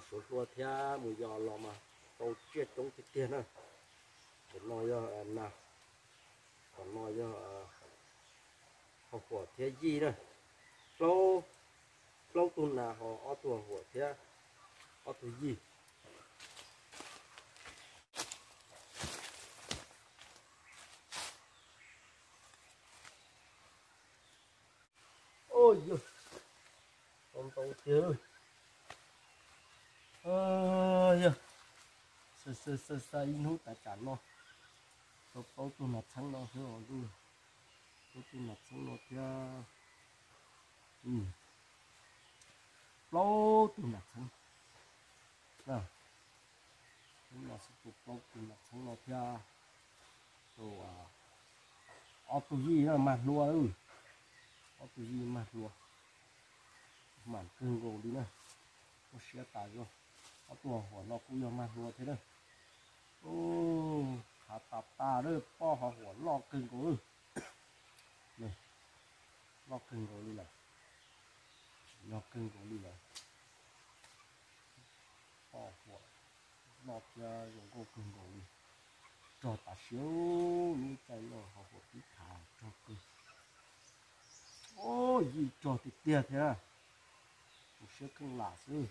Suav hlua thiab mus yos los mas tau tsiaj coob tiag tiag na. Tus no yog nas, tus no yog hau huam thiab yij na. Plaub, plaub tug nas ho ob tug huam thiab ob tug yij. Yog, tau ntau tiag. Yog, xav xav xav ib hnub tas tsam no tau plaub tug nas txheeb no xwb os. Plaub tug nas txheeb no thiab, plaub tug nas txheeb. Hnub no xwb tau plaub tug nas txheeb no thiab. Tau ob tug yij mag hlua, ob tug yij mag hlua, mam kawg nkaus li na. Muaj siab tas zog. Ob tug huam no kuj yog mag hlua thiab na. Khav tas tas lawm, pob ho huam loj kawg nkaus lawm. Loj kawg nkaus li lawm. Tsim nyog kawg nkaus li lawm. Pob huam loj thiab zoo nkauj kawg nkaus li. Rog tas siab, lub caij no ho huam tib khav rog kawg. Yij rog tiag tiag thiab. Tus siab kheej lam xwb.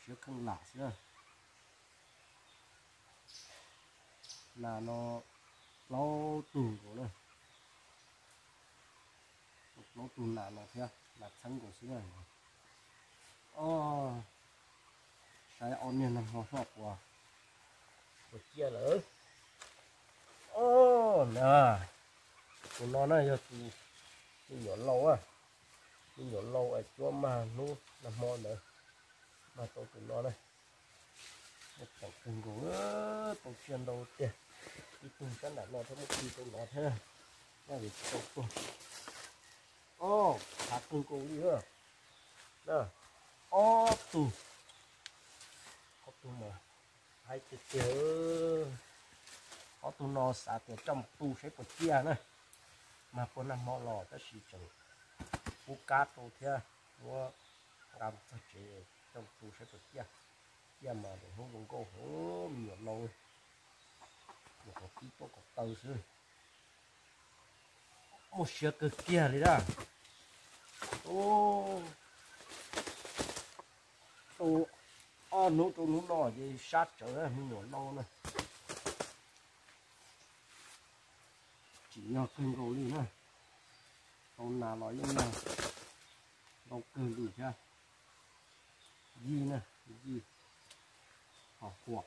Siab kheej lam xwb. Nas no plaub tug nkaus na. Plaub tug nas no thiab, nas txheeb nkaus xwb na. Saib ob niag nag hmo soj puas, puas ciaj lawm. Tus no na yog tus me nyuam lau, me nyuam lau es cuab mag hnub nag hmo ntawd, mag tau tus no na. Muaj ceem kawg nkaus, tau tsiaj ntau tiag. Ib tug sab nram no thiab, muab khi rau no thiab. Nyob li tsis tau tuag. Ob, khav kawg nkaus li. Ob tug, ob tug mas haib tiag tiag. Ob tug no xav tias coj mus tu saib puas ciaj na. Mag puag nag hmo los tab sis tseem pub kab rau thiab, muab nqa mus txog tsev coj mus tu saib puas ciaj. Ciaj mas hnub zoo nkauj heev, me nyuam lau, nyuam qhuav pib tuaj kom taw xwb. Muaj siab kawg kiag li na. Ub, tu ob hnub rau hnub no ces sab tsawv me nyuam lau na. Tsim nyog kawg nkaus li na. Tau nas los yeej yog ntau kawg li thiab. Yij na, yij, ho huam.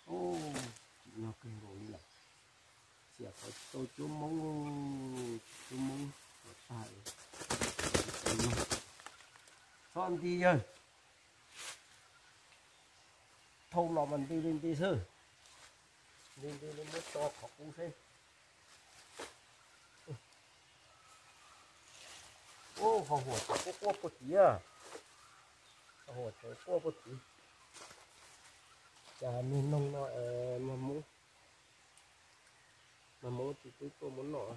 Tsim nyog kawg nkaus li lawm. Xiam qhov tsis tau cuab moob, tsis cuab moob los tag. Txhob nti yawg. Thau los mas nti li nti xwb. Nti nti li muab tso qhov qub seb. Ub, ho huam tseem quaj quaj puag tid. Ho huam tseem quaj puag tid. Cas niag noog no es mag moob, mag moob tsis twb tuaj muab noj.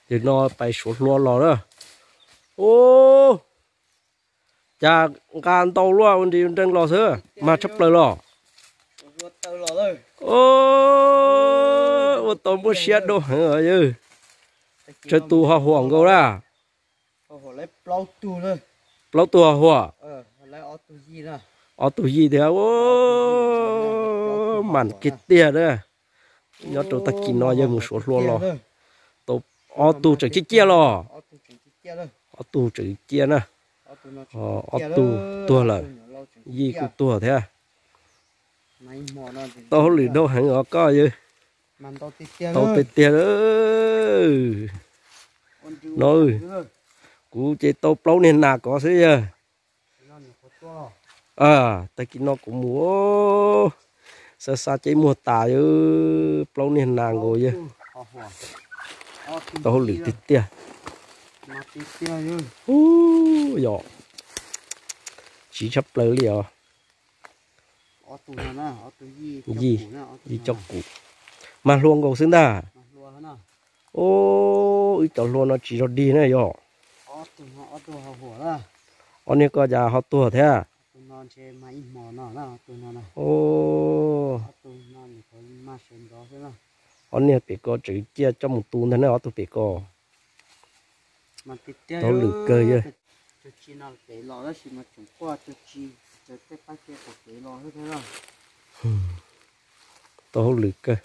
Tim no pais suav hlua los na. Ub, cas nqa ntau luaj ua nri nreeg los xwb, mag tshaj plaws los. Ua tau muaj siab dua heev os yawg. Tsawg tus ho huam nkaus na? Plaub tug ho huam. Ob tug yij thiab. Ub, mam kiag tiag na. Nyob rau tag kis no yawg mus suav hlua los, tau ob tug tseem ciaj ciaj los. Ob tug tseem ciaj na. Ob tug tuag lawm, yij kuj tuag thiab. Tau hauj lwm dau heev os koj yawg. Tau tiag tiag. No kuv ces tau plaub niag nas ko xwb yawg. Tag kis no kuv mus xa xa ceb muag tas yawg, plaub niag nas nkaus yawg. Tau hauj lwm tiag tiag. Ub, yog siv tshaj plaws li os. Yij, yij coj kuv. Mas hlua nkaus xwb ntag. Ub, wb cov hlua no tsis zog dig na yog. Ob niag ko cas ho tuag thiab? Ub, ob niag pem ko tseem ciaj coj mus tu ntag na ob tug pem ko. Tau hauj lwm kawg yog. Tau hauj lwm kawg.